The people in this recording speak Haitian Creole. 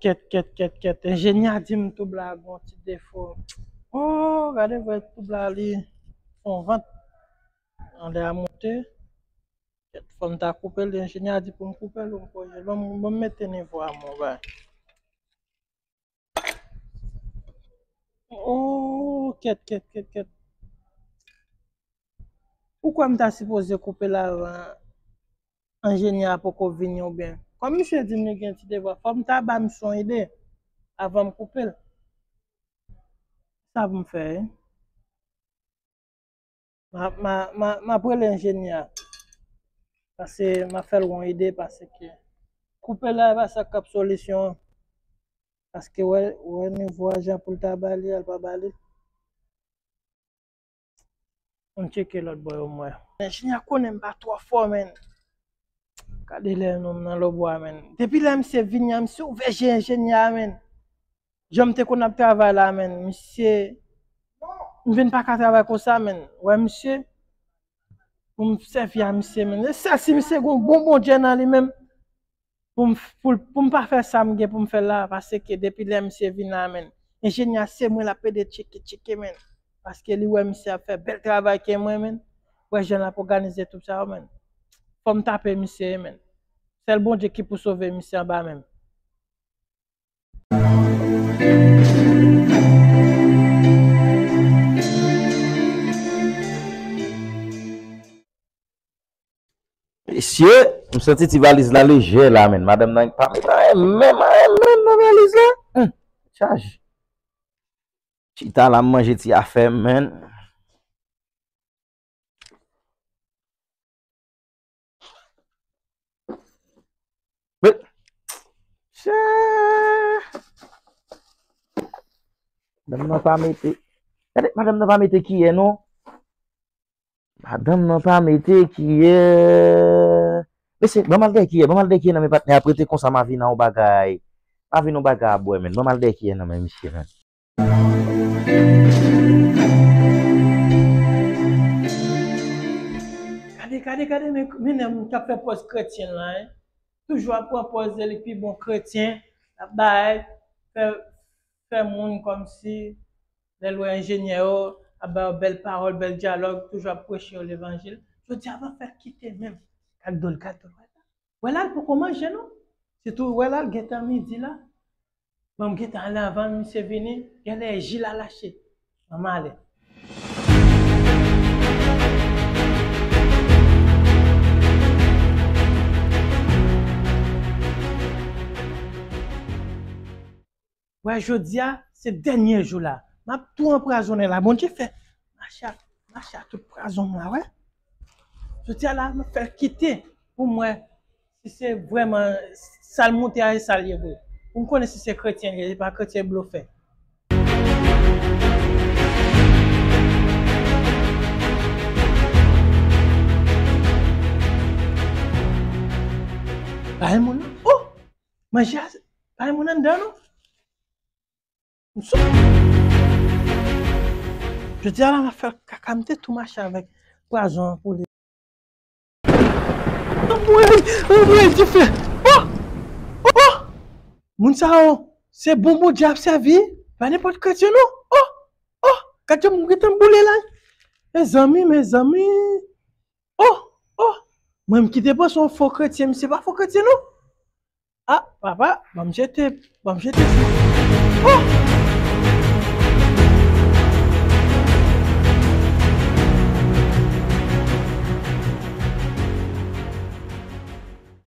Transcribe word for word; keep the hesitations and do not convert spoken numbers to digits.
Kèt, kèt, kèt, kèt. Enjenyè a di m toub la gon ti defo. Oh, gade vre toub la li fon vant. Anlè a monte. Kèt, fò m ta koupe l, enjenyè a di pou m koupe l, pou m kòrije l. Bon, m, bon, m mete nivo a mwen, bay. Oh, kèt, kèt, kèt, kèt. Ou kwè m ta sipoze koupe l avan enjenyè a poko vini oubyen? Kòm misye di m li gen ti devwa, fò m ta ba misye yon ide avan m koupe l. Sa pou m fè, wi. Ma, ma, ma, m ap rele enjenyè a. Paske m ap fè l yon ide, paske koupe la, e pa sa k ap solisyon an. Paske wè, wè nivo a jan pou l ta ba li a, l pa ba li. Ann tcheke lòt bò yo m wè. Enjenyè a konnen m pa twò fò, menn. Gade lè nonm nan lòbwa, menn. Depi lè misye vini an, misye ouvè je enjenyè a, menn. Jan m te konn ap travay la, menn. Misye, m vin pa ka travay konsa, menn. Wè misye, pou m sèvi a misye, menn. E sèl si misye gon bon Bondye nan li menm. Pou m, pou, pou m pa fè sa m gen pou m fè la, paske depi lè misye vin la, menn, enjenyè a se mwen l ap ede tcheke, tcheke, menn. Paske li wè misye ap fè bèl travay ke mwen, menn. Wè jan l ap òganize tout sa yo, menn. Fò m tape misye, menn. Sèl Bondye ki pou sove misye anba men m. Mesye, m santi ti valiz la lejè la, menn. Madanm nan pa met anyen menm, anyen menm nan valiz la. Hum, chaj. Chita la, m manje ti afè m, menn. Men, chè. Madanm nan pa mete. Gade, madanm nan pa mete kiyè, non. Madanm nan pa mete kiyè. Mesye, ban m al dèyè kiyè, ban m al dèyè kiyè nan men patnè a, ap rete konsa m a vin a yon bagay. M a vin yon bagay a bwè, menn. Ban m al dèyè kiyè nan men misye, menn. Gade, gade, gade, men, men nèg k ap fè pòz kretyen la, hein. Toujou ap pran pòz li pi bon kretyen, ap bay, fè, fè moun kòmsi lè l wè enjenyè yo, ap ba yo bèl pawòl, bèl dyalòg, toujou ap preche yo levanjil. Jodi a, m ap fè l kite menm. Gad dlo l, gad dlo l. Wè la, l poko manje, non. Sitou, wè la, l gentan midi la. Bon, m gentan ale anvan misye vini. Genlè ji l al achte. Ban m ale. Wè, jodi a, se dènye jou la. M ap tou anpwazonnen la. Bondye fè mache a, mache a tout pwazon m la, wè. Jodi a la, m ap fè l kite pou m wè si se vrèman sa l monte a, e sa l ye vre. Pou m konnen si se kretyen li ye, se pa kretyen blofè. Pa gen moun nan. Oh! Manje a, pa gen moun anndan, non. M sou. Jodi a la, m ap fè kaka, m te tou mache avèk pwazon an pou li. Anmwey, anmwey, dife. Oh! Oh! Moun sa yo, se bon Bondye ap sèvi, pa nenpòt kretyen, non. Oh! Oh! Gad jan m gentan boule la. Mezanmi, mezanmi. Oh! Oh! Mwen, m ki te panse yon fo kretyen, misye pa fo kretyen, non. Ah, papa, ban m jete, ban m jete. Oh!